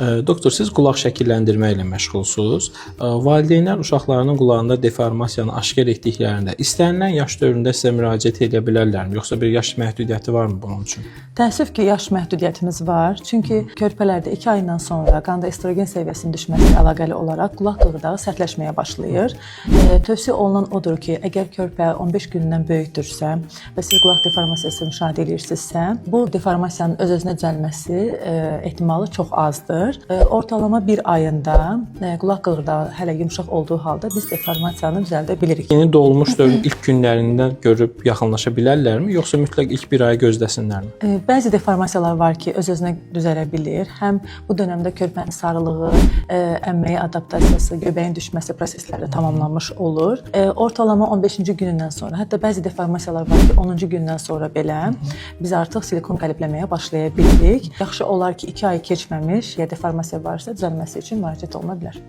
Doktor, siz qulaq şəkilləndirmə ilə məşğulsunuz. Valideynlər uşaqlarının qulağında deformasiyanı aşkar etdiklərində istənilən yaş dövründə sizə müraciət edə bilərlərmi, yoxsa bir yaş məhdudiyyəti varmı bunun üçün? Təəssüf ki, yaş məhdudiyyətimiz var. Çünki körpələrdə 2 aydan sonra qanda estrogen səviyyəsinin düşməsi ilə əlaqəli olaraq qulaq qığırdağı sərtləşməyə başlayır. Tövsiyə olunan odur ki, əgər körpə 15 gündən böyükdürsə və siz qulaq deformasiyası müşahidə edirsinizsə, bu deformasiyanın öz-özünə düzəlməsi ehtimalı çox azdır. Ortalama bir ayında qulaq qığırdağı hələ yumşaq olduğu halda biz deformasiyanı düzəldə bilirik. Yeni doğulmuş dövrün ilk günlərində görüb yaxınlaşa bilərlərmi, yoxsa mütləq ilk bir ayı gözləsinlərmi? Bəzi deformasiyalar var ki, öz-özünə düzələ bilir. Həm bu dövrdə körpənin sarılığı, əmməyə adaptasiyası, göbəyin düşməsi prosesləri tamamlanmış olur. Ortalama 15-ci günündən sonra, hətta bəzi deformasiyalar var ki, 10-cu gündən sonra belə biz artıq silikon qəlibləməyə başlaya bilirik. Yaxşı olar ki, 2 ay keçməmiş, ya deformasiya varsa düzəlməsi üçün müraciət oluna bilər.